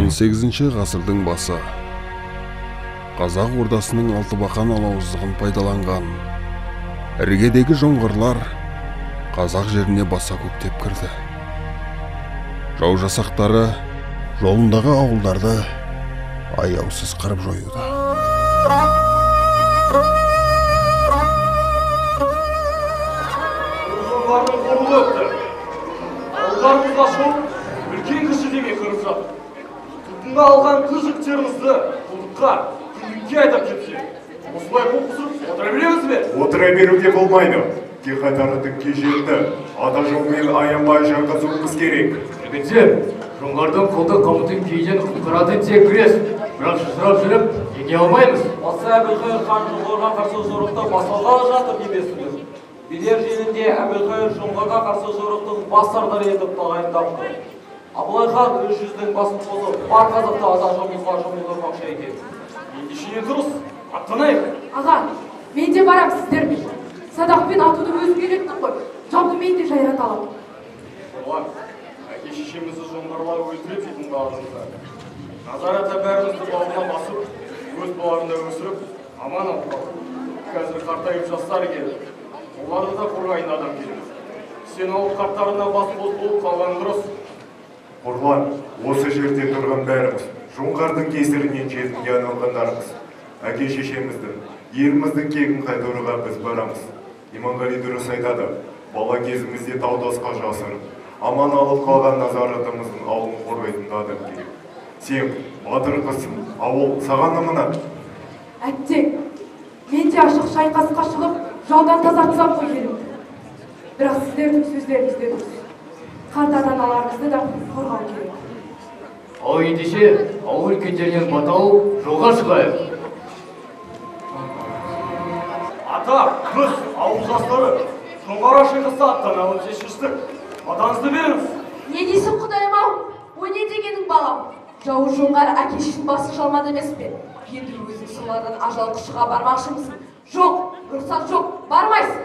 18 ғасырдың басы. Қазақ ордасының алтыбақан алауыздығын пайдаланған іргедегі жоңғарлар қазақ жеріне баса көктеп кірді. Жау жасақтары жолындағы ауылдарды аяусыз қырып жоюда. Жоңғардың қорлығы өтті. Ауылдарымызға шауып, үлкен кіші демей қырып жатыр. Тұтқынға алған қыз жігіттерімізді құлдыққа, күңдікке айдап кетсе, осылай қол қусырып отыра береміз бе? Отыра беруге болмайды. Кек қайтары түкке жетті. Ата жаумен аянбай жанғызуымыз керек. Жігіттер, жоңғардың құлдық қамытын кейден құтқаратын тек күрес. Бірақ шашырап жүріп, жеңе алмаймыз. Осы Әбілқайыр хан жоңғарға қарсы жорықты басталғалы жатыр деп естідім. Билер жиынында Әбілқайыр жоңғарға қарсы жорықтың бас сардары етіп тағайындапты. Абылай хан үш жүздің басын қосып, бар қазақты ата жауымызға жұмылдырмақшы екен. Ендеше не дұрыс, аттанайық. Аға, мен де барам сіздермен. Садақпен атуды өзім үйреттім ғой. Жауды мен де жайрата аламын. Олар, әке шешемізді жоңғарлар өлтіріп жетім қалдырды. Назар ата бәрімізді бауырына басып, өз бауырында өсіріп, аман алып қалды. Қазір қартайып жастар келді. Оларды да қорғайтын адам керек. Сен ауыл қарттарына бас қос болып қалған дұрыс. Қорлан, осы жерде тұрған бәріміз жоңғардың кесірінен жетімге айналғандармыз. Әке шешеміздің, еліміздің кегін қайтаруға біз барамыз. Иманғали дұрыс айтады. Бала кезімізде тау-тасқа жасырып, аман алып қалған Назар атамыздың ауылын қорғайтын да адам керек. Сен батыр қызсың, ауыл саған аманат. Әттең, мен де ашық шайқасқа шығып, жаудан тазартсам ғой елімді. Бірақ сіздердің сөздеріңіз де дұрыс. Қарт ата-аналарымызды да қорғау керек. Ал ендеше, ауыл үлкендерінен бата алып, жолға шығайық. Ата, біз, ауыл жастары, жоңғарға шайқасқа аттанамыз деп шештік. Батаңызды беріңіз. Не дейсің, Құдайым-ау? О не дегенің, балам? Жауыз жоңғар әке шешенің басын шалмады емес пе? Енді өзің солардан ажал құшыға бармақшымысың? Жоқ, рұқсат жоқ, бармайсың.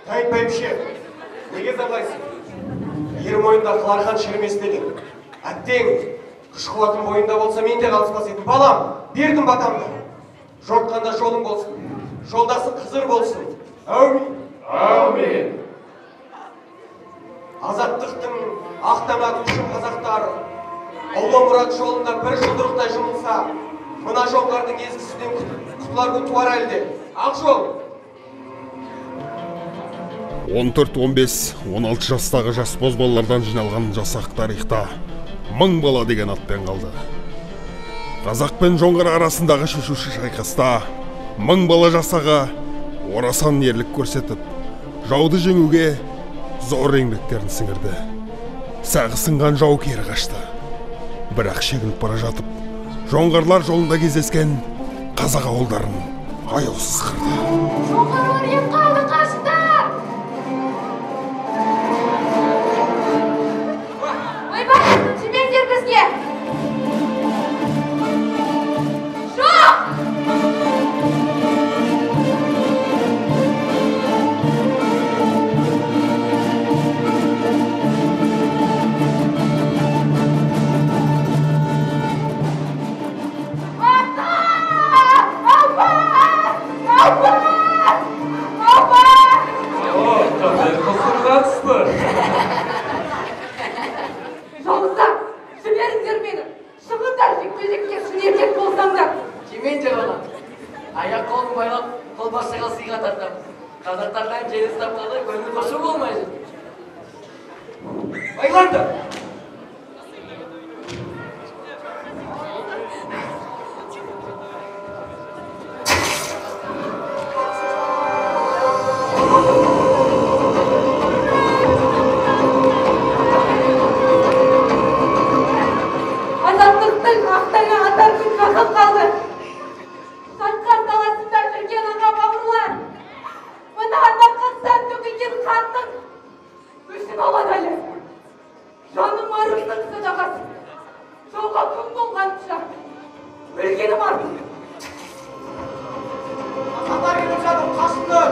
Тәйт бәйбіше, неге зарлайсың? Ер мойнында қылархан шірімес деген. Әттең, күш қуатым бойында болса мен де қалыспас едім. Балам, бердім батамды. Жортқанда жолың болсын, жолдасың Қызыр болсын. Әумин. Әумин. Азаттықтың ақ таңы атушы қазақтар ұлы мұрат жолында бір жұдырықтай жұмылса, мына жоңғардың езгісінен құтылар күн туар әлі де. Ақ жол! 14, 15, 16 жастағы жас бозбалалардан жиналған жасақ тарихта мың бала деген атпен қалды. Қазақ пен жоңғар арасындағы шешуші шайқаста мың бала жасағы орасан ерлік көрсетіп, жауды жеңуге зор еңбектерін сіңірді. Сағы сынған жау кері қашты. Бірақ шегініп бара жатып, жоңғарлар жолында кездескен қазақ ауылдарын аяусыз қырды. Жоңғарлар еп қалды, қашыңдар! Ойбай, тимеңдер бізге! Жоқ! Ата! Апа! Апа! Апа! Қандай қысырға түсті. Жауыздар, жіберіңдер мені. Шығыңдар жекпе-жекке шын еркек болсаңдар. Тимеңдер оған. Аяқ қолын байлап, қолбасшыға сыйға тартамыз. Қазақтардан жеңіс тапқалы көңіл қошу болмай жүр. Байланды! Азаттықтың ақ таңы атар күн жақын қалды. Шайқас даласында жүрген аға бауырлар, мына нақақтан төгілген қанның өшін алады әлі. Жаным арымның садағасы. Жауға күн болғанша өлгенім артық. Қазақтар келіп жатыр, қашыңдар!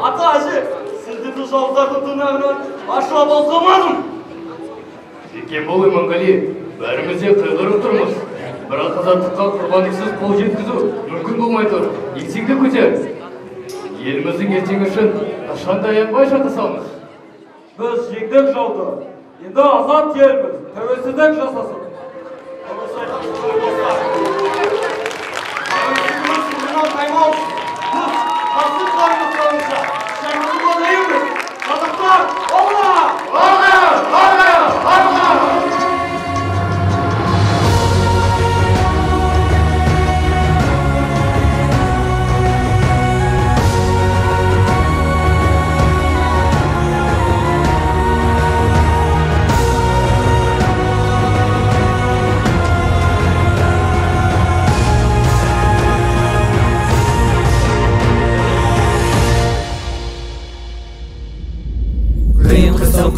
Ата, әже, сіздерді жауыздардың тырнағынан аршалап алып. Бекем бол, Иманғали, бәріміз де қайғырып тұрмыз. Бірақ азаттыққа құрбандықсыз қол жеткізу мүмкін болмай тұр. Еңсеңді көтер. Еліміздің ертеңі үшін қашан да аянбай шайқасамыз. Біз жеңдік жауды. Енді азат еліміз, тәуелсіздік жасасын. Дұрыс айтасыздар, достар. Тәуелсіздігіміз ұлынан таймау. Біз қасым қарымыз қалғанша шайқасуға дайынбыз. Қазақтар, алға! Алға! Алға! Алға!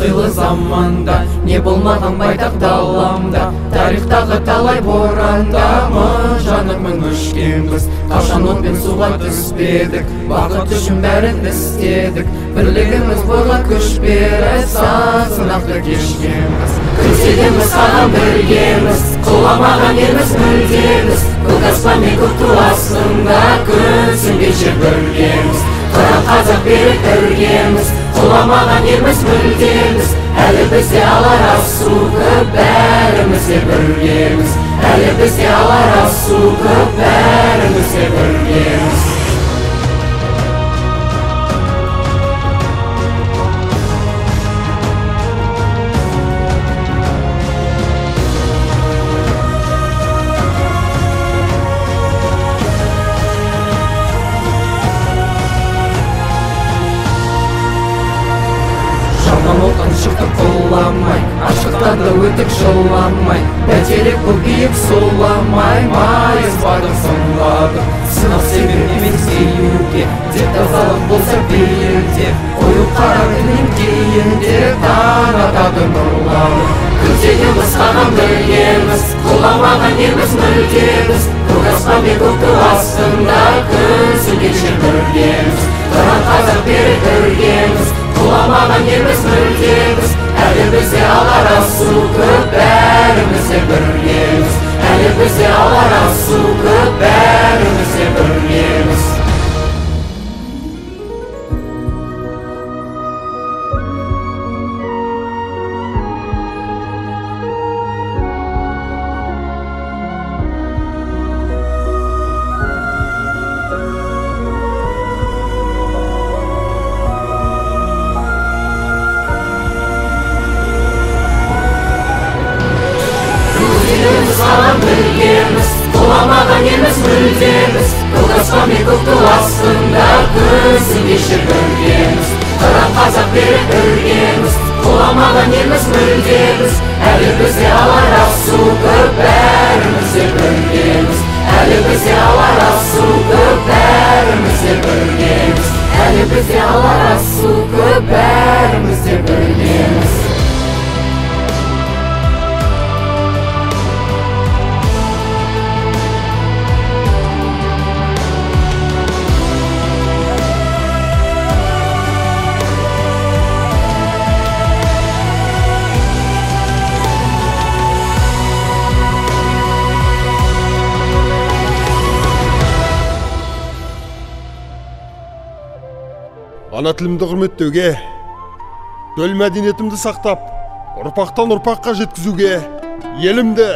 Қилы заманда, не болмаған байтақ даламда, тарихтағы талай боранда мың жанып мың өшкенбіз. Қашан от пен суға түспедік, бақыт үшін бәрін істедік. Бірлігіміз бойға күш беріп, сан сынақты кешкенбіз. Күлсе де біз саған біргеміз, құламаған елміз мүлдеміз. Көк аспан мен көк ту астында күн сөнгенше біргеміз. Қыран қазақ берік іргеміз, құламаған елміз мүлдеміз. Әлі бізде алар асу көп, бәріміз де біргеміз. Әлі бізде алар асу көп, бәріміз де біргеміз. Шықты құламай, ашықтан да өтік жыламай, бәйтерек бұл биік сұламай, майыспадық сынбадық. Сынақ себеп емес сүюге, тек тазалық болса бейілде, қою қара түннен кейін де таң атады нұрланып. Күлсе де біз саған біргеміз, құламаған елміз мүлдеміз. Көк аспан мен көк ту астында күн сөнгенше біргеміз. Қыран қазақ берік іргеміз, құламаған елміз мүлдеміз. Әлі бізде алар асу көп, бәріміз де біргеміз. Әлі бізде алар асу көп, бәріміз де біргеміз. Құламаған елміз мүлдеміз. Көк аспан мен көк ту астында күн сөнгенше біргеміз. Қыран қазақ берік іргеміз, құламаған елміз мүлдеміз. Әлі бізде алар асу көп, бәріміз де біргеміз. Әлі бізде алар асу көп, бәріміз де біргеміз. Әлі бізде алар асу көп, бәріміз де біргеміз. Ана тілімді құрметтеуге, төл мәдениетімді сақтап, ұрпақтан ұрпаққа жеткізуге, елімді,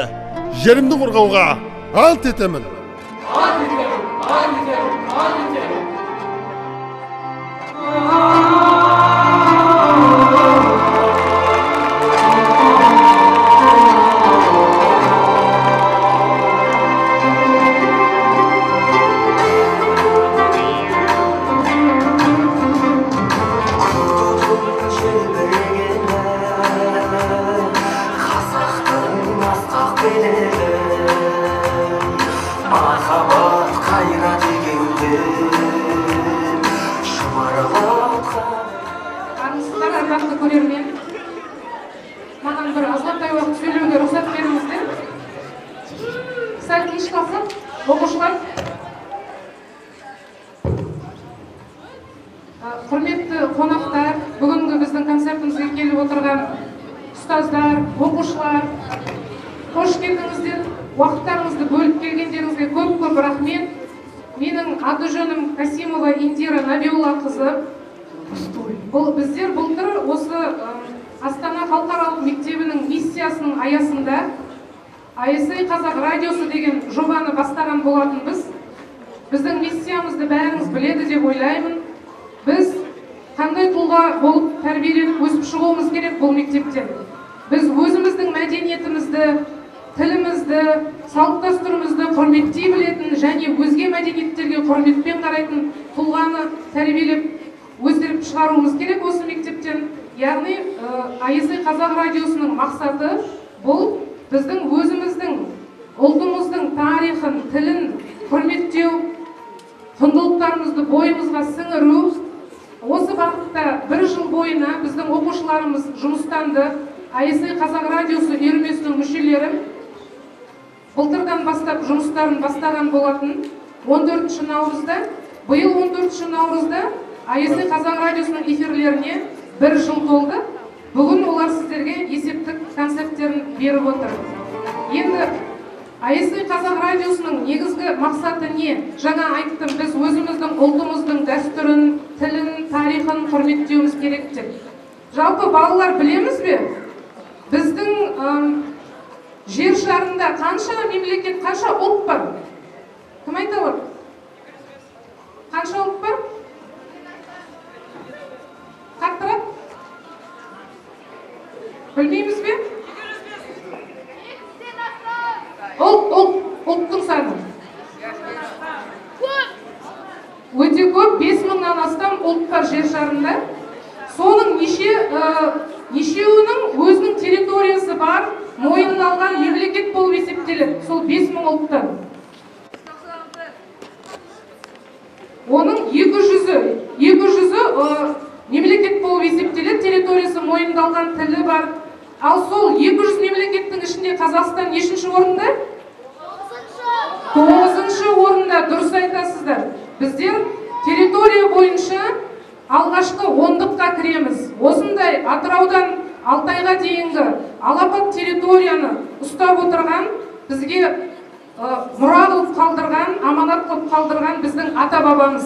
жерімді қорғауға ант етемін. Ант етемін, ант етемін, ант етемін. Армысыздар, ардақты көрермен. Маған бір азғантай уақыт сөйлеуге рұқсат беріңіздер. Сәл кеш қалсақ, оқушылар. Құрметті қонақтар, бүгінгі біздің концертімізге келіп отырған ұстаздар, оқушылар, қош келдіңіздер. Уақыттарыңызды бөліп келгендеріңізге көп-көп рахмет. Менің аты жөнім Касимова Индира Набиулла қызы. Бұл біздер былтыр осы Астана халықаралық мектебінің миссиясының аясында ISA Қазақ радиосы деген жобаны бастаған болатынбыз. Біздің миссиямызды бәріңіз біледі деп ойлаймын. Біз қандай тұлға болып тәрбиеленіп өсіп шығуымыз керек бұл мектептен. Біз өзіміздің мәдениетімізді, тілімізді, салт дәстүрімізді құрметтей білетін және өзге мәдениеттерге құрметпен қарайтын тұлғаны тәрбиелеп өсіріп шығаруымыз керек осы мектептен. Яғни ISA Қазақ радиосының мақсаты бұл біздің өзіміздің ұлтымыздың тарихын, тілін құрметтеу, құндылықтарымызды бойымызға сіңіру. Осы бағытта бір жыл бойына біздің оқушыларымыз жұмыстанды. ISA Қазақ радиосы үйірмесінің мүшелері былтырдан бастап жұмыстарын бастаған болатын. 14 наурызда, биыл 14 наурызда ISA Қазақ радиосының эфирлеріне бір жыл толды. Бүгін олар сіздерге есептік концерттерін беріп отыр. Енді ISA Қазақ радиосының негізгі мақсаты не? Жаңа айттым, біз өзіміздің ұлтымыздың дәстүрін, тілін, тарихын құрметтеуіміз керек деп. Жалпы балалар білеміз бе? Біздің жер шарында қанша мемлекет, қанша ұлт бар? Кім айта алады? Қанша ұлт бар? Қаттырақ? Білмейміз бе? Ұлт, ұлт, ұлттың саны. Өте көп, 5000-нан астам ұлт бар жер шарында. Соның нешеуінің өзінің территориясы бар, мойнына алған мемлекет болып есептеледі. Сол 5000 ұлттан. Оның 200-і мемлекет болып есептеледі, территориясы мойындалған, тілі бар. Ал сол 200 мемлекеттің ішінде Қазақстан нешінші орында? 9-шы орында, дұрыс айтасыздар. Біздер территория бойынша алғашқы ондыққа кіреміз. Осындай Атыраудан Алтайға дейінгі алапат территорияны ұстап отырған, бізге мұра қылып қалдырған, аманат қылып қалдырған біздің ата-бабамыз.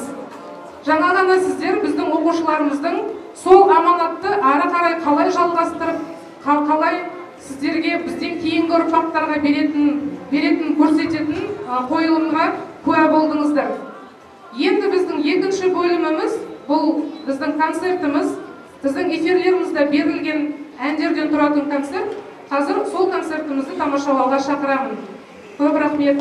Жаңа ғана сіздер біздің оқушыларымыздың сол аманатты ары қарай қалай жалғастырып, қалай сіздерге бізден кейінгі ұрпақтарға беретін көрсететін қойылымға куә болдыңыздар. Енді біздің екінші бөліміміз, бұл біздің концертіміз, біздің эфирлерімізде берілген әндерден тұратын концерт. Қазір сол концертімізді тамашалауға шақырамын. Көп рахмет.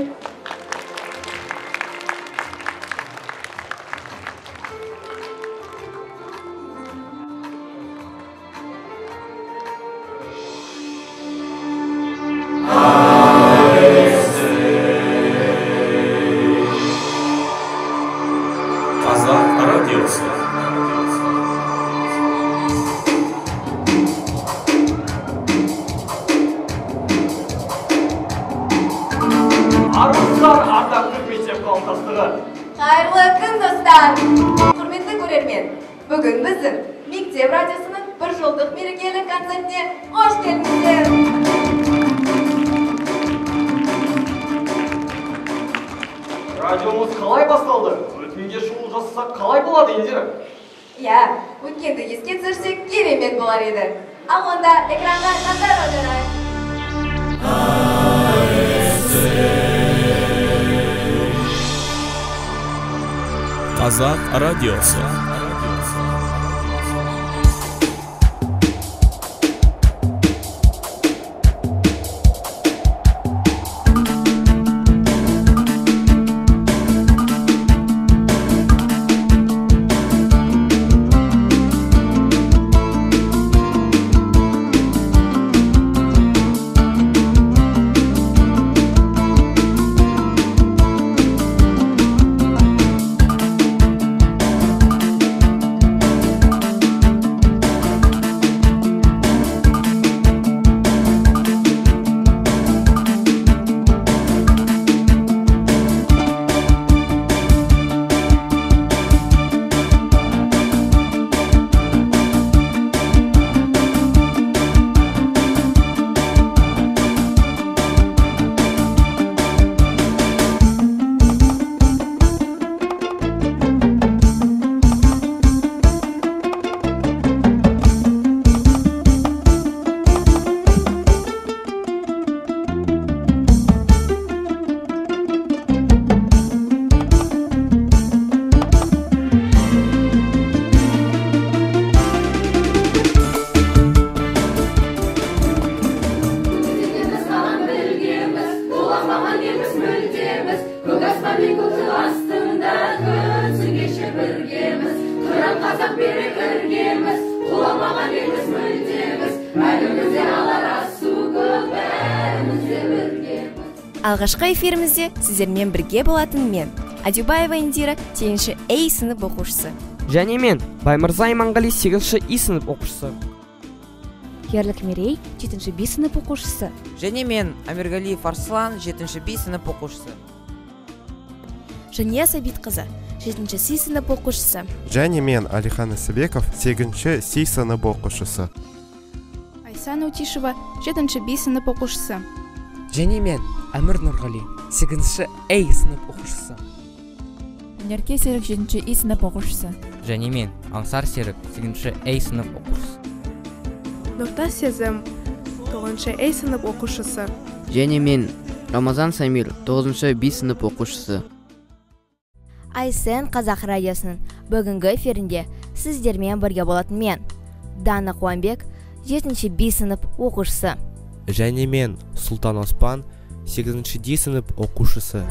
Қайырлы күн, достар! Құрметті көрермен, бүгін біздің мектеп радиосының бір жылдық мерекелік концертіне қош келдіңіздер! Радиомыз қалай басталды? Өткенге шолу жасасақ қалай болады, Индира? Иә, өткенді еске түсірсек керемет болар еді. Ал онда экранға назар аударайық. Қазақ радиосы. Қазақ берік іргеміз, құламаған елміз мүлдеміз, әлімізде алар асу көп, бәріміз де біргеміз. Алғашқы эфирімізде сіздермен бірге болатын мен, Адюбаева Индира, 8-ші А сынып оқушысы. Және мен, Баймырза Иманғали, 8-ші И сынып оқушысы. Ерлік Мерей, 7-ші Б сынып оқушысы. Және мен, Амиргалиев Арслан, 7-ші Б сынып оқушысы. Жания Сабитқызы, 7-ші С сынып оқушысы. Және мен, Алихан Исабеков, 8-ші С сынып оқушысы. Айсан Утишева, 7-ші Б сынып оқушысы. Және мен, Әмір Нұрғали, 8-ші А сынып оқушысы. Нерке Серік, 7-ші И сынып оқушысы. Және мен, Аңсар Серік, 8-ші А сынып оқушысы. Нұртас Сезім, 9-шы А сынып оқушысы. Және мен, Рамазан Самир, 9-шы Б сынып оқушысы. Айсен Қазақ радиосының бүгінгі эфирінде сіздермен бірге болатын мен, Дана Қуанбек, 7-ші Б сынып оқушысы. Және мен, Сұлтан Оспан, 8-ші Д сынып оқушысы.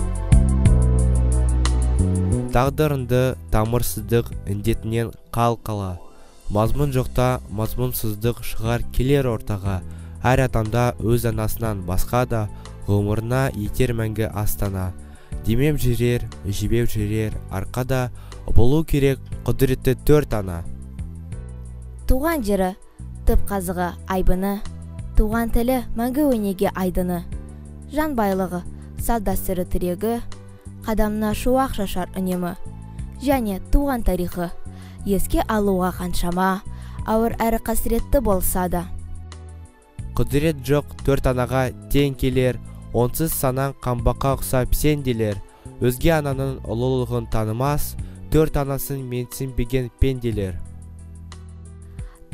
Тағдырынды тамырсыздық індетінен қал-қала. Мазмұн жоқта мазмұнсыздық шығар келер ортаға. Әр адамда өз анасынан басқа да ғұмырына етер мәңгі астана. Демеп жүрер, жебеп жүрер арқада болу керек құдіретті төрт ана. Туған жері, түп қазығы айбыны, туған тілі мәңгі өнеге айдыны. Жан байлығы, салт дәстүрі тірегі, қадамына шуақ шашар үнемі. Және туған тарихы, еске алуға қаншама, ауыр әрі қасіретті болса да. Құдірет жоқ төрт анаға тең келер, онсыз санаң қамбаққа ұқсап сенделер. Өзге ананың ұлылығын танымас, төрт анасын менсінбеген пенделер.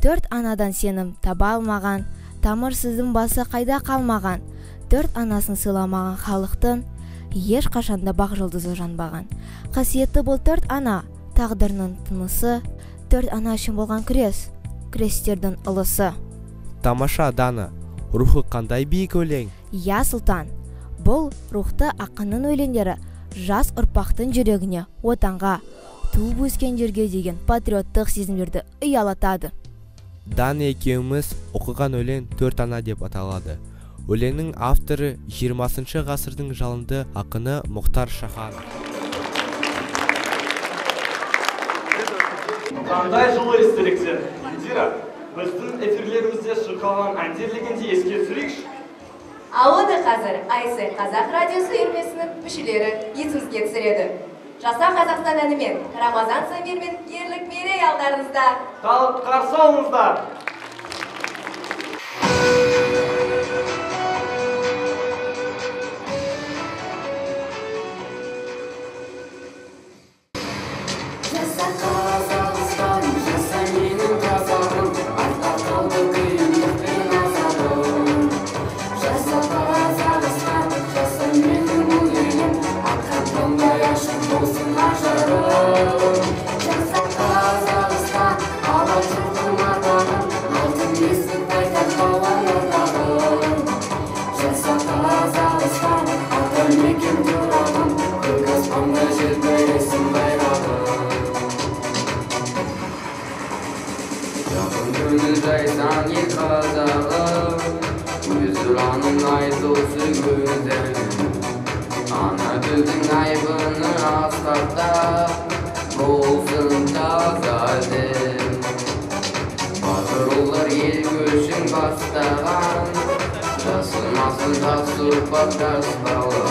Төрт анадан сенім таба алмаған, тамырсыздың басы қайда қалмаған. Төрт анасын сыйламаған халықтың еш қашанда бақ жұлдызы жанбаған. Қасиетті бұл төрт ана, тағдырының тынысы, төрт ана үшін болған күрес, күрестердің ұлысы. Тамаша, Дана, рухы қандай биік өлең? Я, Сұлтан, бұл рухты ақынның өлеңдері жас ұрпақтың жүрегіне, отанға, туып өскен жерге деген патриоттық сезімдерді ұялатады. Дана екеуміз оқыған өлең төрт ана деп аталады. Өлеңнің авторы 20-шы ғасырдың жалынды ақыны Мұхтар Шаханов. Қандай жылы естеліктер, Индира, біздің эфирлерімізде шырқалған әндер дегенде еске түсірейікші. Ал оны қазір Айсен Қазақ радиосы үйірмесінің мүшелері есімізге түсіреді. Жаса Қазақстан әнімен Рамазан Самир мен Ерлік Мерей алдарыңызда. Қарсы алыңыздар! Жаса Қазақстан, жаса менің қазағым, артта қалды қиындық пен азабым. Жаса Қазақстан, жаса менің бұл елім, атқан таңдай ашық болсын ажарым. Жаса Қазақстан, ала жұртым атағым, алтын бесік қайтар балалар. Жаса Қазақстан, ата мекен тұрағым, көк аспанда желбіресін байрағым. Жақын көңіл жайсаң ел қазағым, өз ұраның айтылсын өз әнің. Ана тілдің айбыны асқақтап, болсын таза дін. Батыр ұлдар ел көшін бастаған, жасырмасын жас ұрпақ жас бала.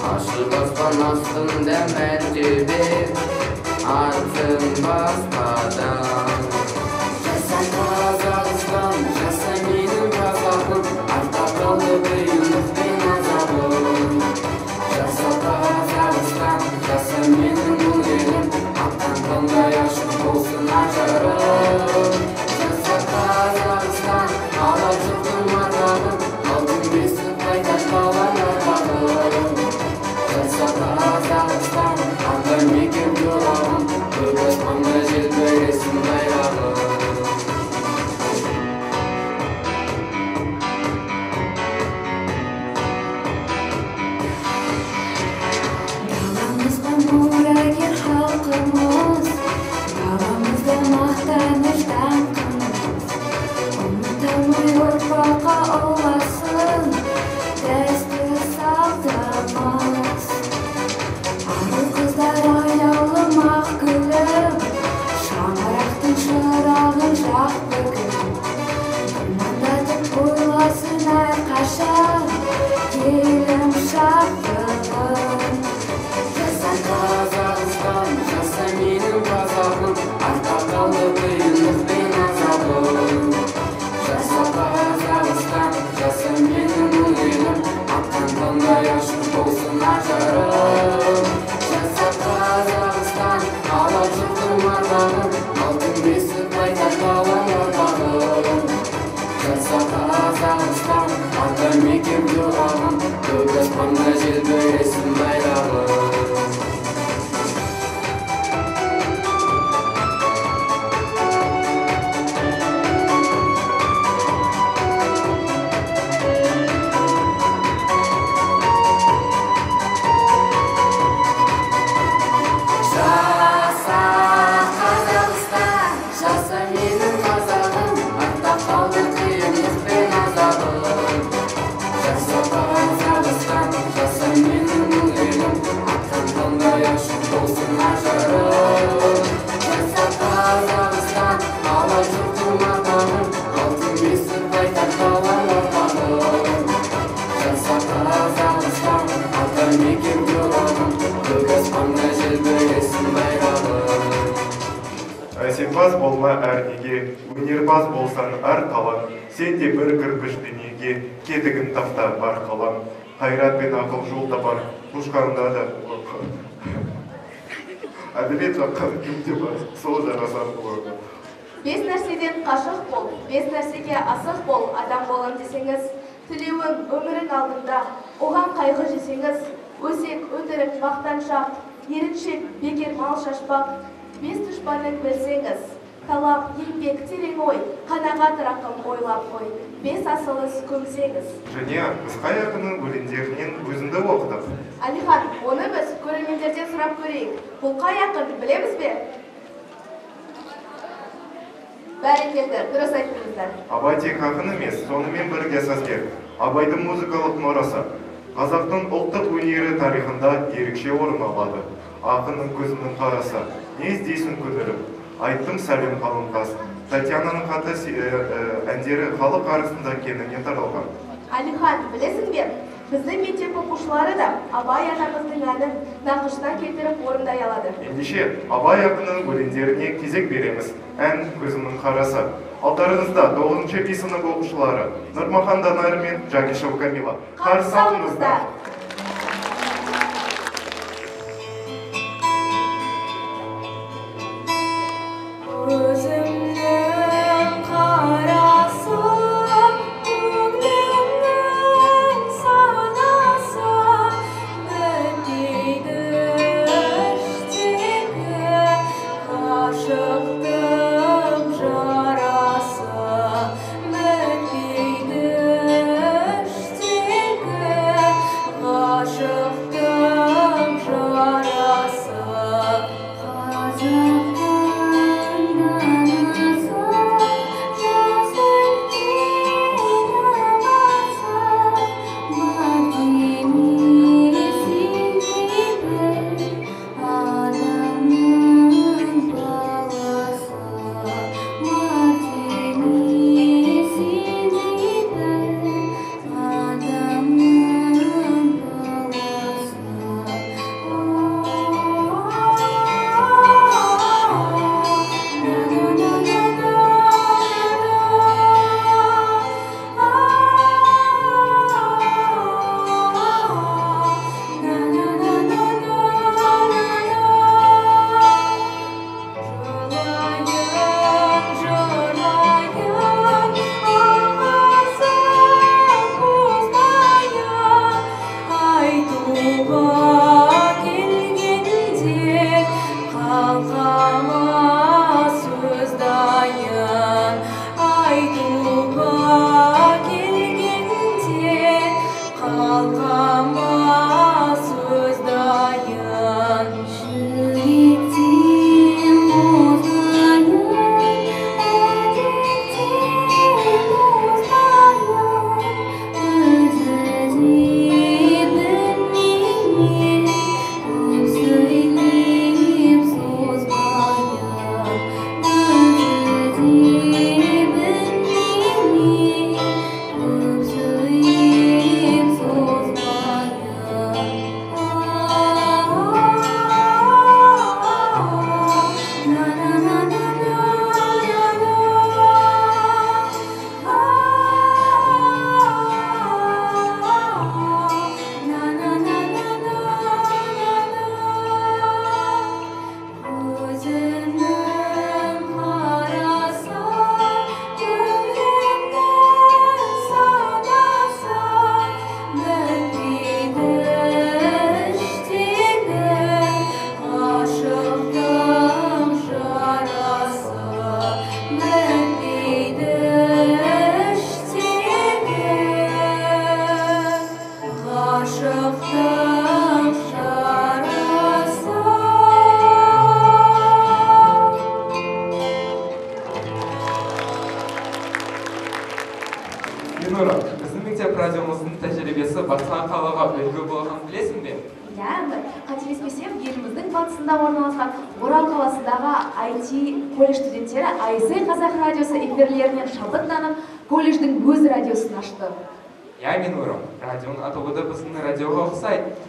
Ашық аспан астында мәртебе, артсын басқадан. Жаса Қазақстан, жаса менің қазағым, артта қалды қиындық пен азабым. Жаса Қазақстан, жаса менің бұл елім, атқан таңдай ашық болсын ажарым. Жаса Қазақстан, ала жұртым атағым, алтын бесік қайтар балалар бағым. Жаса Қазақстан, ата мекен тұрағым, көк аспанда желбіресін байрағым. Даламызға мұрагер халқымыз, даламыз Өнерпаз болма әрнеге, өнерпаз болсаң әр қалам, сен де бір кірпіш дүниеге, кетігін тапта бар қалам. Қайрат пен ақыл жол табар, қушқанда да әділет жаққан кімде бар, сол жарасар болады. 5 нәрседен қашық бол, 5 нәрсеге асық бол, адам болам десеңіз, тілеуің өмірің алдында, оған қайғы жесеңіз, өсек, өтірік, мақтаншақ, еріншек, бекер мал шашпақ, 5 дұшпанын білсеңіз, талап, еңбек, терең ой, қанағат рақым ойлап қой, 5 асыл іс көмсеңіз. Және біз қай ақынның өлеңдерінен өзінді оқыдық? Әлихан, оны біз көрермендерден сұрап көрейік. Бұл қай ақын, білеміз бе? Бәрекелді, дұрыс айттыңыздар. Абай тек ақын емес, сонымен бірге сазгер. Абайдың музыкалық мұрасы қазақтың ұлттық өнері тарихында ерекше орын алады. Ақынның көзінің қарасы, не іздейсің көңілім, айттым сәлем қалың қас. Татьянаның хаты әндері халық арасында кеңінен таралған. Әлихан, білесің бе, біздің мектеп оқушылары да Абай атамыздың әнін нақышына келтіріп орындай алады. Ендеше, Абай ақынның өлеңдеріне кезек береміз. Ән көзімнің қарасы. Алдарыңызда 9-шы B сынып оқушылары Нұрмахан Данар мен Жакишева Камила. Қарсы алыңыздар.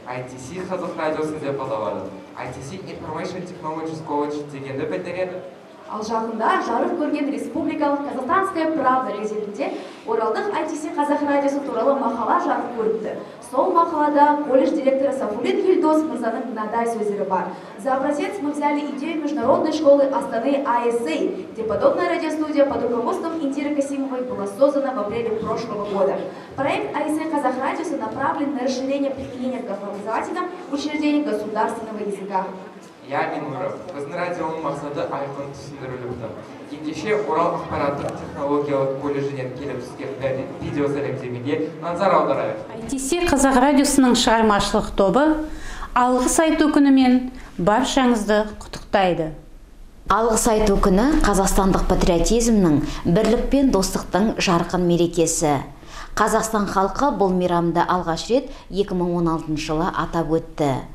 ITC қазақ радиосы деп аталады. ITC Information Technologies College дегенді білдіреді. Ал жақында жарық көрген республикалық «Казахстанская правда» газетінде Оралдық ITC Қазақ радиосы туралы мақала жарық көріпті. Сол мақалада колледж директоры Сафулин Елдос мырзаның мынадай сөздері бар. «За образец мы взяли идею международной школы Астаны ISA, где подобная радиостудия под руководством Индиры Касимовой была создана в апреле прошлого года. Проект ISA Қазақ радиосы направлен на расширение применения в образовательном учреждении государственного языка». Иә, Минуров, біздің радионың мақсаты айқын түсіндіріліпті. Ендеше Орал ақпараттық технологиялық колледжінен келіп түскен видео сәлемдемеге назар аударайық. ITC Қазақ радиосының шығармашылық тобы Алғыс айту күнімен баршаңызды құттықтайды. Алғыс айту күні қазақстандық патриотизмнің, бірлік пен достықтың жарқын мерекесі. Қазақстан халқы бұл мейрамды алғаш рет 2016 жылы атап өтті.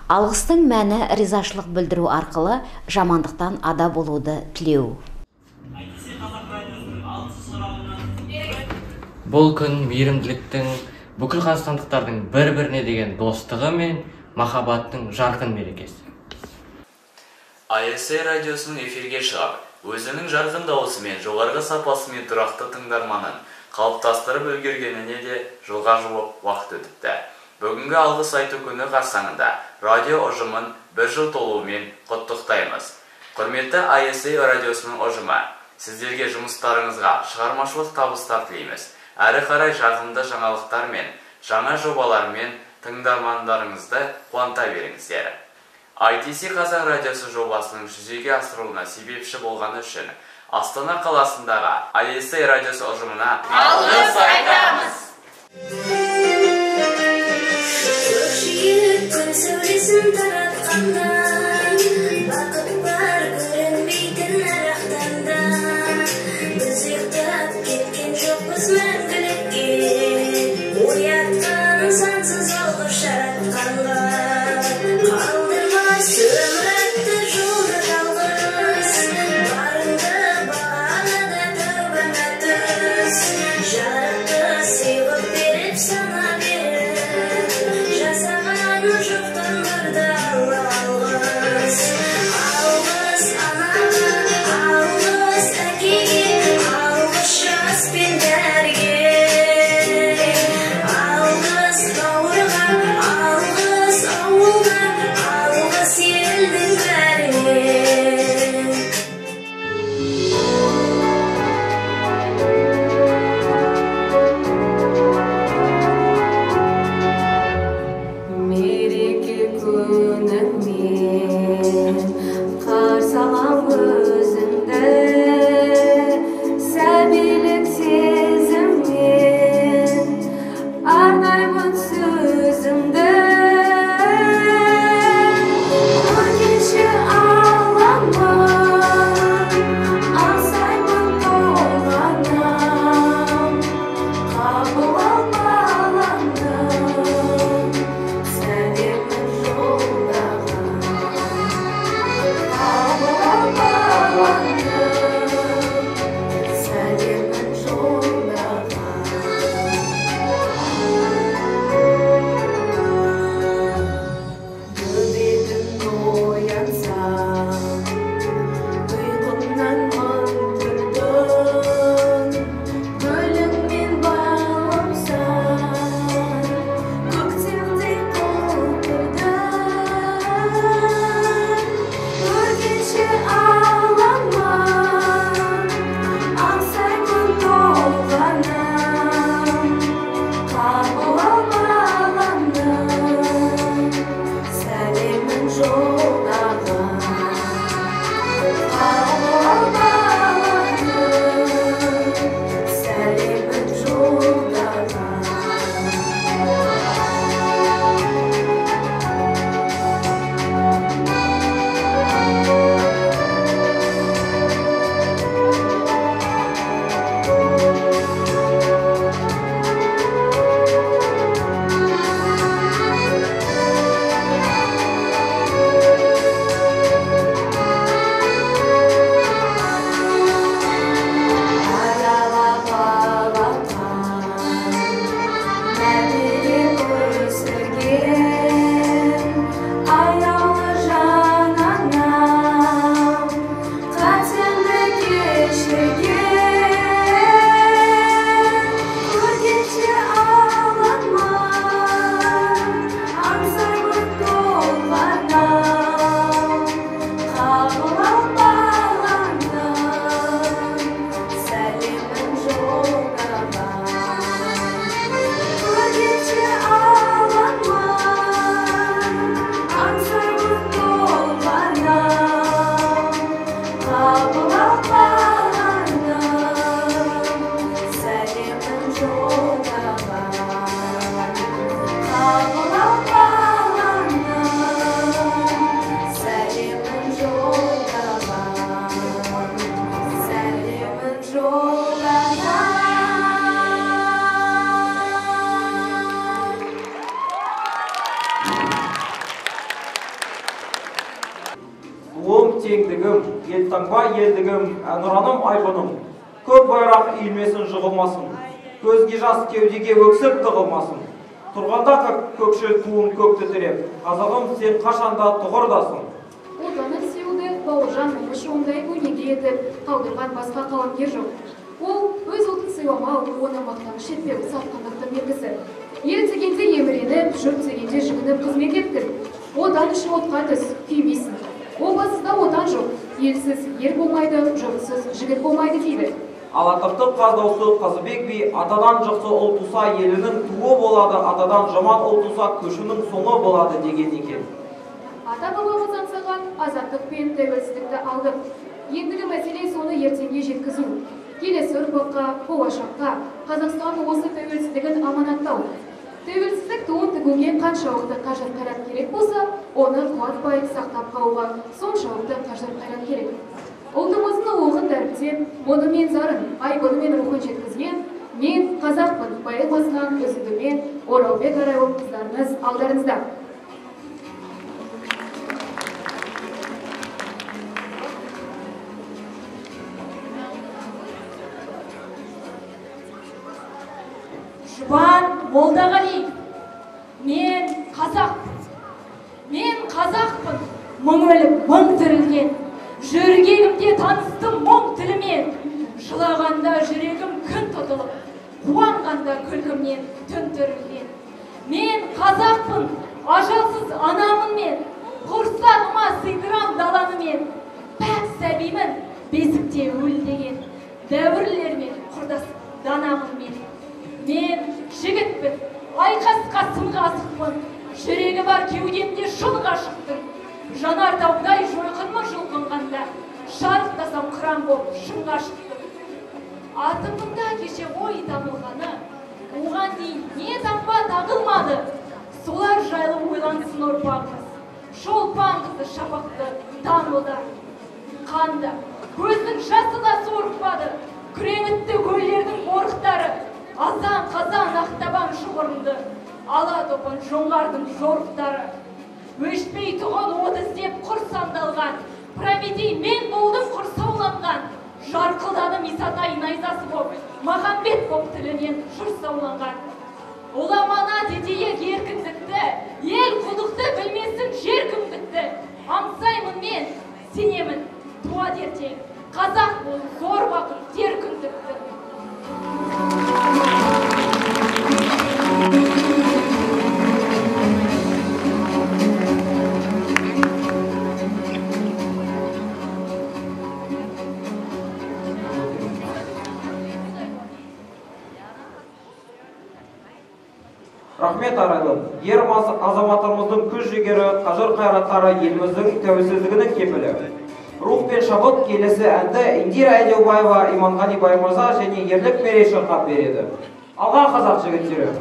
Алғыстың мәні ризашылық білдіру арқылы жамандықтан ада болуды тілеу. Бұл күн мейірімділіктің, бүкіл қазақстандықтардың бір-біріне деген достығы мен махаббаттың жарқын мерекесі. ISA радиосының эфирге шығып, өзінің жарқын дауысымен, жоғарғы сапасымен тұрақты тыңдарманын қалыптастырып үлгергеніне де жылға жуық уақыт өтіпті. Бүгінгі Алғыс айту күні қарсаңында радио ұжымын бір жыл толуымен құттықтаймыз. Құрметті ISA радиосының ұжымы, сіздерге жұмыстарыңызға шығармашылық табыстар тілейміз. Әрі қарай жағымды жаңалықтармен, жаңа жобалармен тыңдармандарыңызды қуанта беріңіздер. ITC Қазақ радиосы жобасының жүзеге асырылуына себепші болғаны үшін Астана қаласындағы ISA радиосы ұжымына алғыс айтамыз. Күн сәулесін таратқанда, бақыт бар көрінбейтін арақтанда. Біз ұйықтап кеткен жоқпыз мәңгілікке, оятқан сансыз алғыс жаратқанға. Қалдырмас өмір атты жолда жалғыз, барыңды бағала да тәубаңа түс. Жарықты сыйлық беріп сана беріп, жасаған жоқтан барда алла алғыс. Жастаңба елдігім, әнұраным айбыным. Көк байрақ иілмесін, жығылмасын, көзге жас кеудеге өксіп тығылмасын. Тұрғанда көкшіл туын көкті тіреп, қазағым, сен қашанда тұғырдасың. Отанын сүюді Бауыржан Момышұлындай өнеге етіп қалдырған басқа қаламгер жоқ. Ол өз ұлтын сыйламау, оны мақтаныш етпеу сатқындықтың белгісі. Ел дегенде еміреніп, жұрт дегенде жүгініп қызмет еткін. Отан үшін отқа түс, күймейсің. Обасызда отан жоқ, елсіз ер болмайды, жұртсыз жігіт болмайды дейді. Ал атақты қаз дауысты Қазыбек би атадан жақсы ұл туса елінің туы болады, атадан жаман ұл туса көшінің соңы болады деген екен. Ата-бабамыз аңсаған азаттық пен тәуелсіздікті алдық. Ендігі мәселе соны ертеңге жеткізу. Келесі ұрпаққа, болашаққа Қазақстан осы тәуелсіздігін аманаттау. Тәуелсіздік туын тігуге қаншалықты қажыр қайрат керек болса, оны құлатпай сақтап қалуға соншалықты қажыр қайрат керек. Ұлтымыздың ұлығын дәріптеп, мұңы мен зарын, айбыны мен рухын жеткізген «Мен қазақпын» поэмасынан үзіндімен Оралбек Арайлым қыздарыңыз алдарыңызда. Жұбан Молдағалиев. Мен қазақпын. Мен қазақпын. Мың өліп, мың тірілген. Жөргегімде таныстым мұң тілімен. Жылағанда жүрегім күн тұтылып, қуанғанда күлкімнен түн түрілген. Мен қазақпын, ажалсыз анамын мен. Құрсағыма сыйдырам даланы мен. Пәк сәбимін, бесікте өлдеген. Дәуірлермен құрдас данамын мен. Мен жігітпін, айқасқа сынға асықпын, жүрегі бар кеудемде шын ғашықтың. Жанар таудай жойқынмын жұлқынғанда, шарықтасам қыран боп шыңға шықтым. Атымында кеше ой тамылғаны, оған дейін не таңба тағылмады. Солар жайлы ойлансын ұрпағымыз, Шолпан қызы шапақты таң одар. Қанда, көздің жасы да сорықпады, күреңітті көлдердің қорықтары. Азан қазан ақтабан шұғырынды, ала топан жоңғардың жорықтары. Өшпей тұғын от іздеп құр сандалған, Прометей мен болдым құрсауланған. Жарқылдадым Исатай найзасы боп, Махамбет боп тілінен жыр сауланған. Ұламанат етейік еркіндікті, ел құлдықты білмесін жер кімдікті. Аңсаймын мен, сенемін, туады ертең, қазақ бол зор бақыт тер күндікті. Рахмет, Арайлым. Ер азаматтарымыздың күш жігері, қажыр қайраттары еліміздің тәуелсіздігінің кепілі. Рух пен шабыт келесі әнді Индира Әдеубаева, Иманғали Баймырза және Ерлік Мерей шырқап береді. Алға, қазақ жігіттері!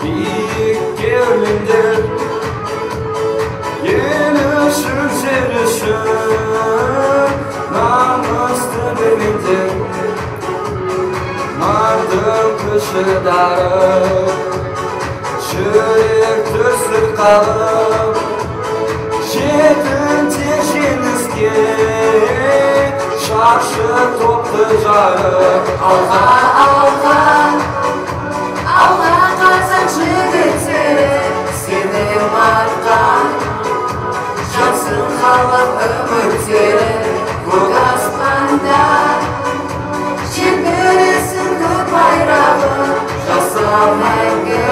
Биікке өрлеңдер, ел үшін, жер үшін, намысты бермеңдер. Жастардың күші дарып, жүрек дүрсіл қағып, жетіңдер жеңіске, шаршы топты жарып. Алға, алға, алға қазақ жігіттері, сенім артқан, жансын халық үміттері. Көк аспанда желбіресін көк байрағы, жаса мәңгі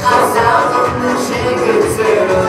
қазағымның жігіттері.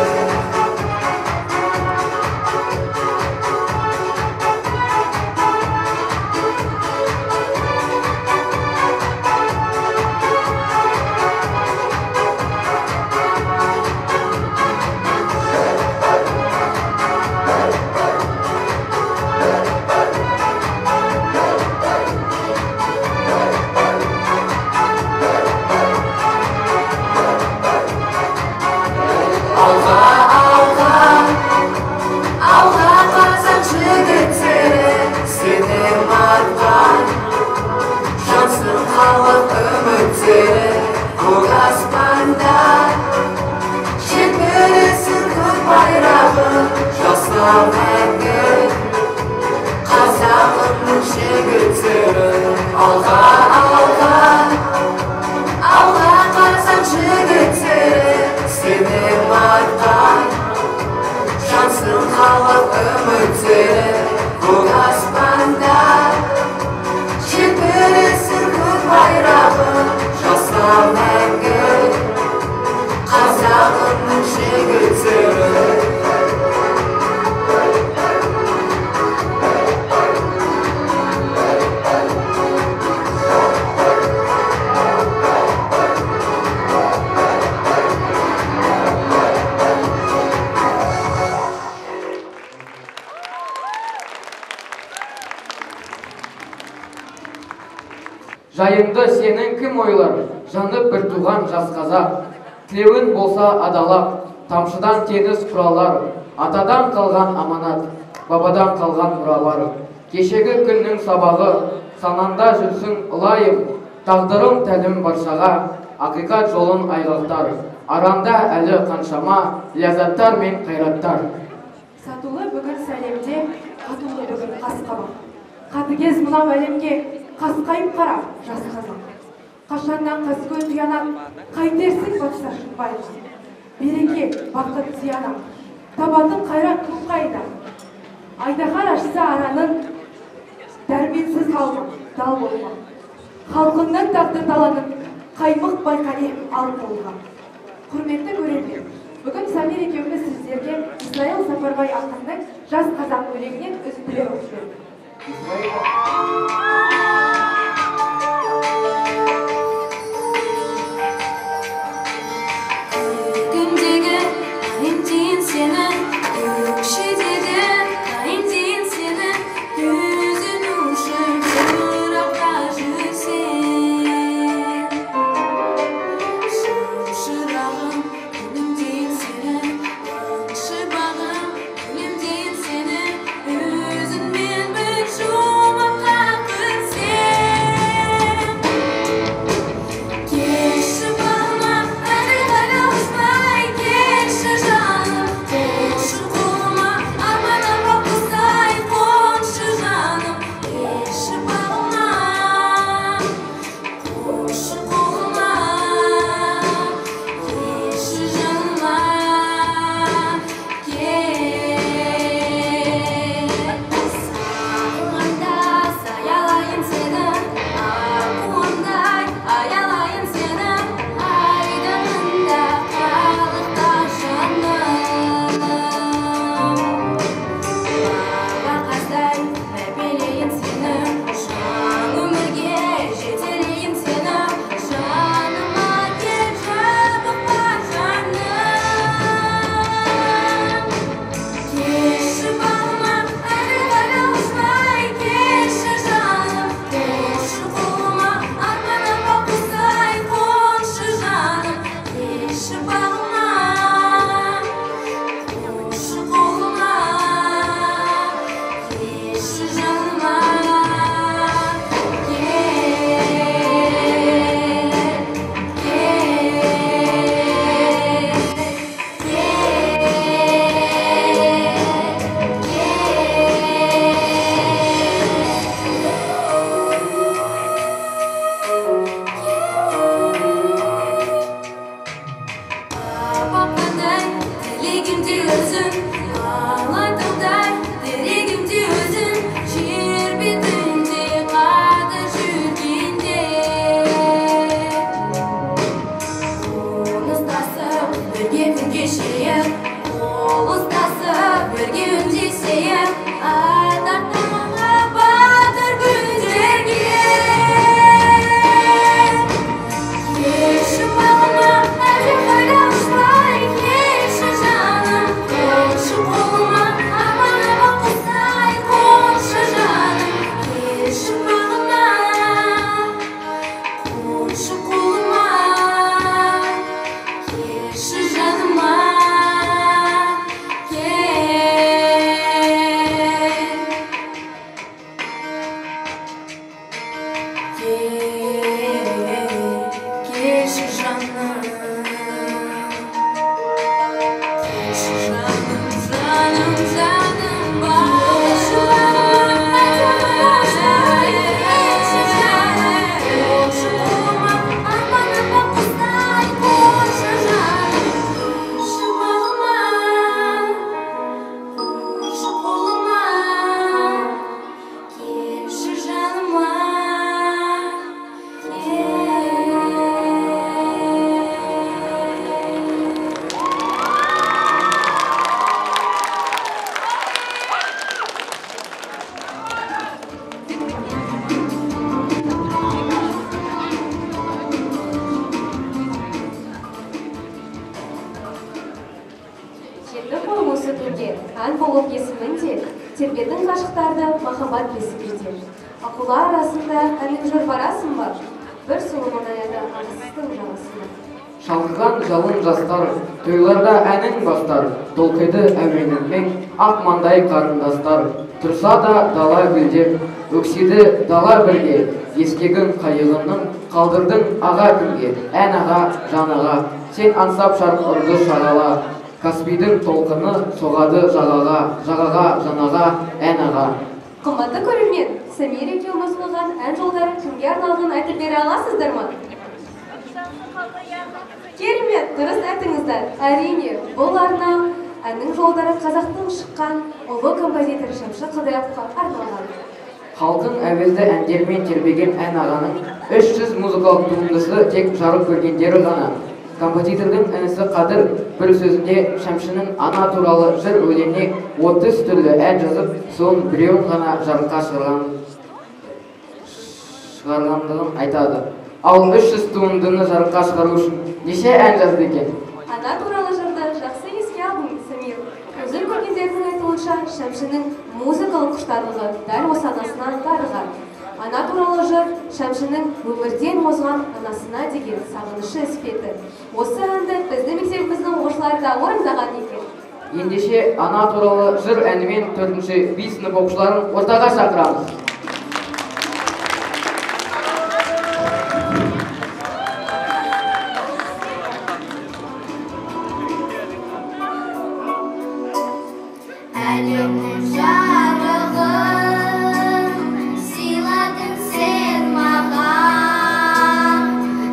Жайыңды сенің кім ойлар, жанып бір туған жас қазақ. Тілеуін болса адалап, тамшыдан теңіз құралар, атадан қалған аманат, бабадан қалған мұралар. Кешегі күннің сабағы, санаңда жүрсін ылайым, тағдырым тәлім баршаға, ақиқат жолын айғақтар. Аранда әлі қаншама ләззаттар мен қайраттар. Сатулы бүгін сәлемде, қатулы бүгін қас қабақ. Қатыгез мынау әлемге қасқайып қарап жас қазақ. Қашаннан қаскөй қиянат, қайтерсің батса шынбайға. Береке, бақыт зиянат, табатын қайрат кім қайда? Айдаһар ашса аранын, дәрменсіз қалма, дал болма. Халқыңның тағдыр таланын қаймықпай қане ал қолға. Құрметті көрермен, бүгін Самир екеуміз сіздерге Исраил Сапарбай ақынның Жас қазақ өлеңінен үзінділер оқып бердік. Кімдегі айым сені, көкшедегі айым сені, өзің үшін жырақта жүрсең. Шырағым, күнім сені, аңшы бағым, гүлім сені, өзіңмен бір жұмаққа кірсем. Келші жаным, келші жаным, жаным, жаным бар. Келші жаным, қойшы қолыма, арман аппақ құстай, қойшы жаным. Келші бағыма, қойшы қолыма, келші жаныма. Жетті ғой осы күнге, ән болып есімің де, тербедің ғашықтарды махаббат бесігінде. Аққулар арасында әнің жүр барасың ба? Бір сұлу мұнаяды ағыстың жағасына. Шалқыған жалын жастар, тойларда әнің бастар, толқиды әуеніңмен ақ маңдай қарындастар. Тұрса да дала гүлдеп, өксиді дала бірге, ескегін қайығының қалдырдың аға күнге. Ән аға, жан аға, сен аңсап шарқ ұрды шағала, Каспийдің толқыны соғады жағаға, жағаға, жанаға, ән аға. Қымбатты көрермен, Самир екеуміз қойған ән жолдары кімге арналғанын айтып бере аласыздар ма? Керемет, дұрыс айтыңыздар. Әрине, бұл арнау әннің жолдары қазақтың шыққан ұлы композиторы Шәмші Қалдаяқовқа арналған. Халқын әуезді әндермен тербеген ән ағаның 300 музыкалық туындысы тек жарық көргендері ғана. Композитордың інісі Қадыр бір сөзінде Шәмшінің ана туралы жыр өлеңіне 30 түрлі ән жазып, соның біреуін ғана жарыққа шығарғандығын айтады. Ал 300 туындыны жарыққа шығару үшін неше ән жазды екен? Ана туралы жырды жақсы еске алдың, Самир. Көзір көргендердің айтуынша, Шәмшінің музыкалық құштарлығы дәл осы анасынан дарыған. Ана туралы жыр Шәмшінің өмірден озған анасына деген сағынышы іспетті. Осы әнді біздің мектебіміздің оқушылары да орындаған екен. Ендеше ана туралы жыр әнімен 4-ші Б сынып оқушыларын ортаға шақырамыз. Әлемнің жарығын сыйладың сен маған,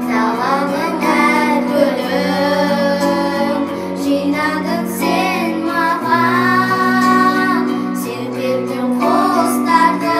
даланың әр гүлін жинадың сен маған, тербеттің құстарды.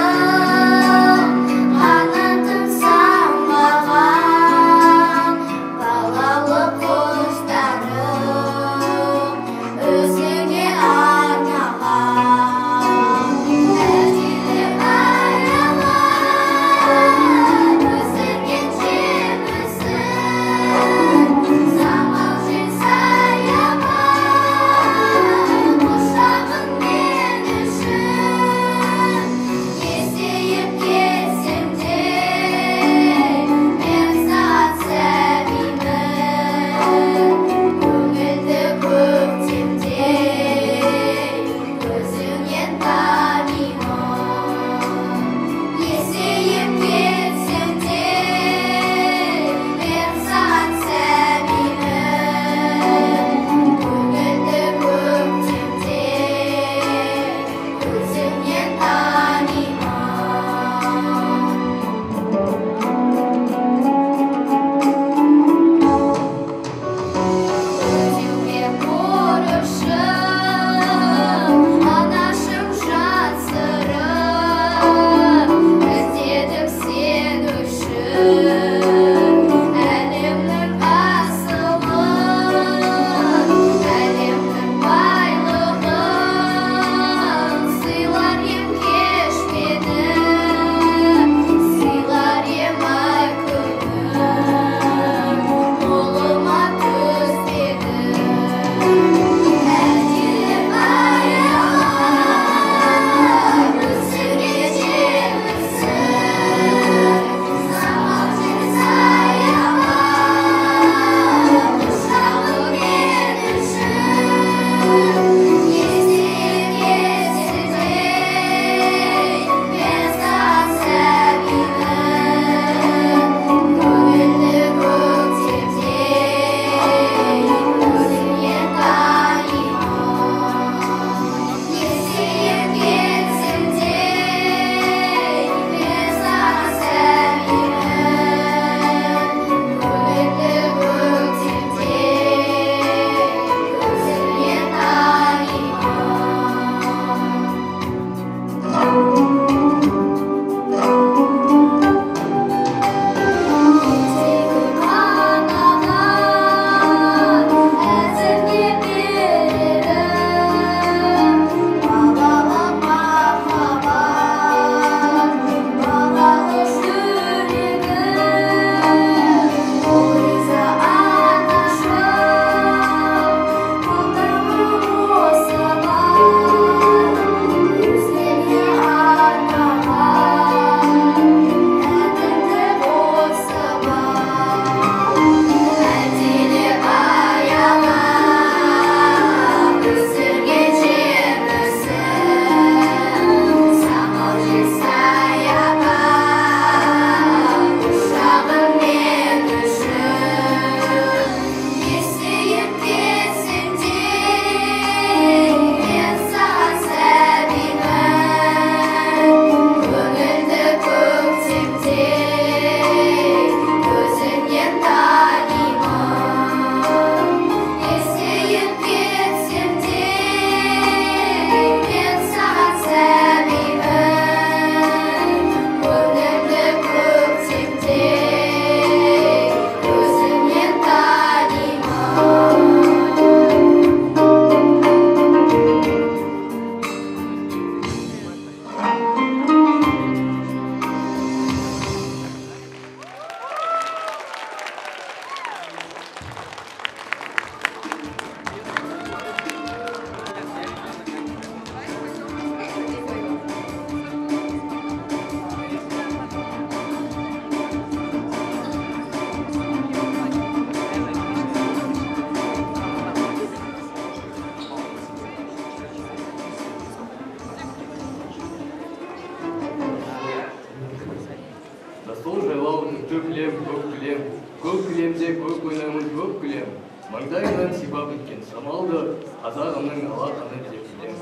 кілем, көк кілем, көк кілемде көк ойнаймын, көп күлем. Маңдайынан сипап өткен самалды қазағымның алақаны деп білем.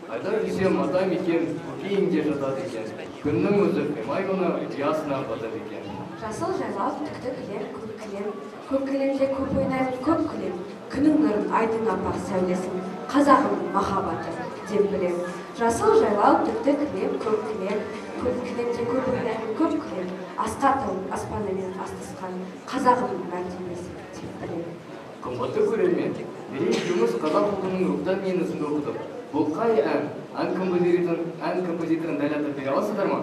Қайда жүрсем ата мекен көкейімде жатады екен. Күннің өзі қимай оны ұясына батады екен. Жасыл жайлау түкті кілем, көк кілем, көк кілемде көп ойнаймын, көп күлем. Күннің нұрын, айдың аппақ сәулесін қазағымның махаббаты деп білем. Жасыл жайлау түкті кілем, көк кілем, көк кілемде көп ойнаймын, көп күлем. Асқар тауым аспанымен астасқан қазағымның мәртебесі деп білем. Қымбатты көрермен, Мерей екеуміз қазақ ұлтының рухтан менісін оқыдық. Бұл қай ән? Ән композиторын дәл атап бере аласыздар ма?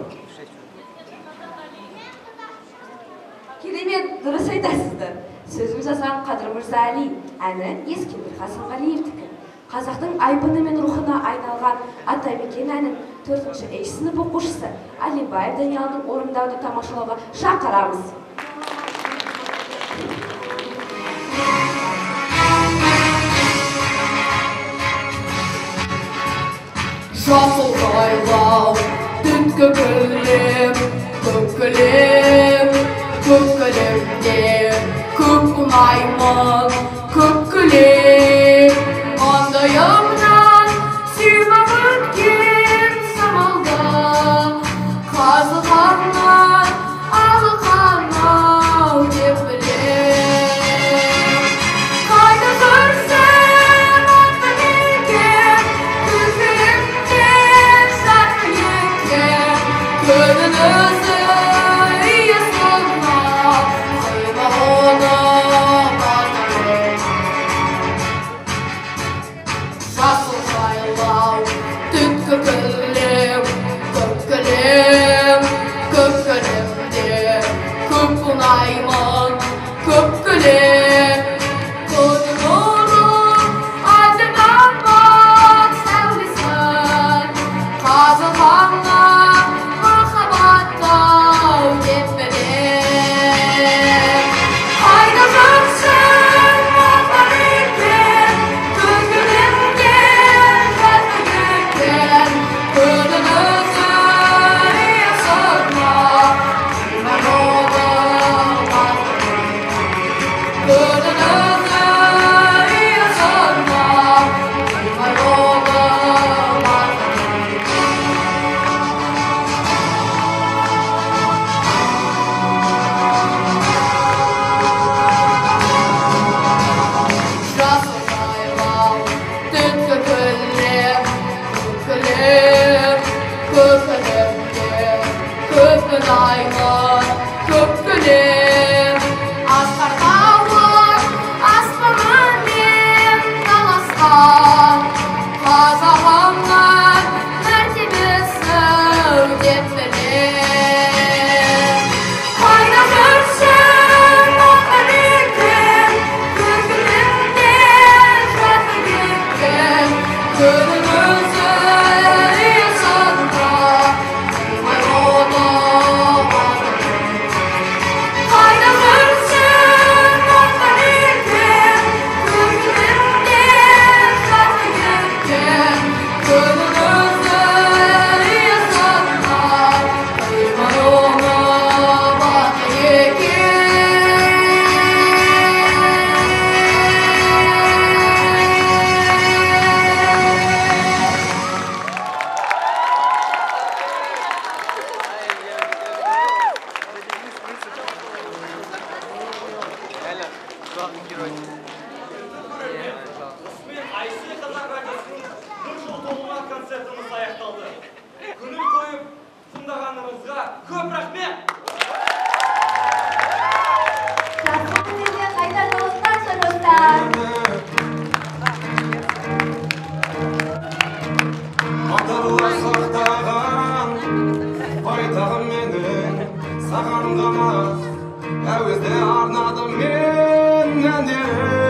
Керемет, дұрыс айтасыздар. Сөзін жазған Қадыр Мырза Әли, әні Ескендір Хасанғалиевтікі. Қазақтың айбыны мен рухына айналған Атамекен әнін 4-ші H сынып оқушысы Алибаев Даниалдың орындауды тамашалауға шақырамыз. Жасыл жайлау, түткі кілем, көк кілем, көк кілемде көп ұнаймын, көп күлем. Маңдайымнан сүйіп өткен самалды қазығымнан алақаны деп білем. Қайда жүрсем атамекен, күлкімде жатыр екен. Күннің өзі иесіне қима оны батырым. Жасыл жайлау, түткі кілем, көк кілем, көк кілемде көп ұнаймын, көп күлем. Күннің нұры, айдың аппақ сәулесін қазығымның махаббаты деп білем. Қайда жүрсем атамекен, күлкімде жатыр екен. Күннің өзі иесіне қимай оны батырым. Күннің өзі иесіне қимай оны батырым. Жасыл жайлау, түткі кілем, көк кілем, көк кілемде көп ұнаймын, көп күлем. Асқар таулар аспанымен таласқан қазағымның мәртебесі деп білем. Қайда жүрсем атамекен, күлкімде жатыр екен. Күннің өзі иесіне қимай оны батырым. Қайда жүрсем атамекен, күлкімде жатыр екен. Күннің өзі иесіне қимай оны батыр екен. Осымен IC Қазақ радиосының бір жыл толуына концертіміз аяқталды. Көңіл қойып тыңдағаныңызға көп рахмет! Жақсы күндерде қайта жолыққанша, достар! Батырлар сақтаған байтағым менің саған ғана, әуезді арнадым мен әндерім.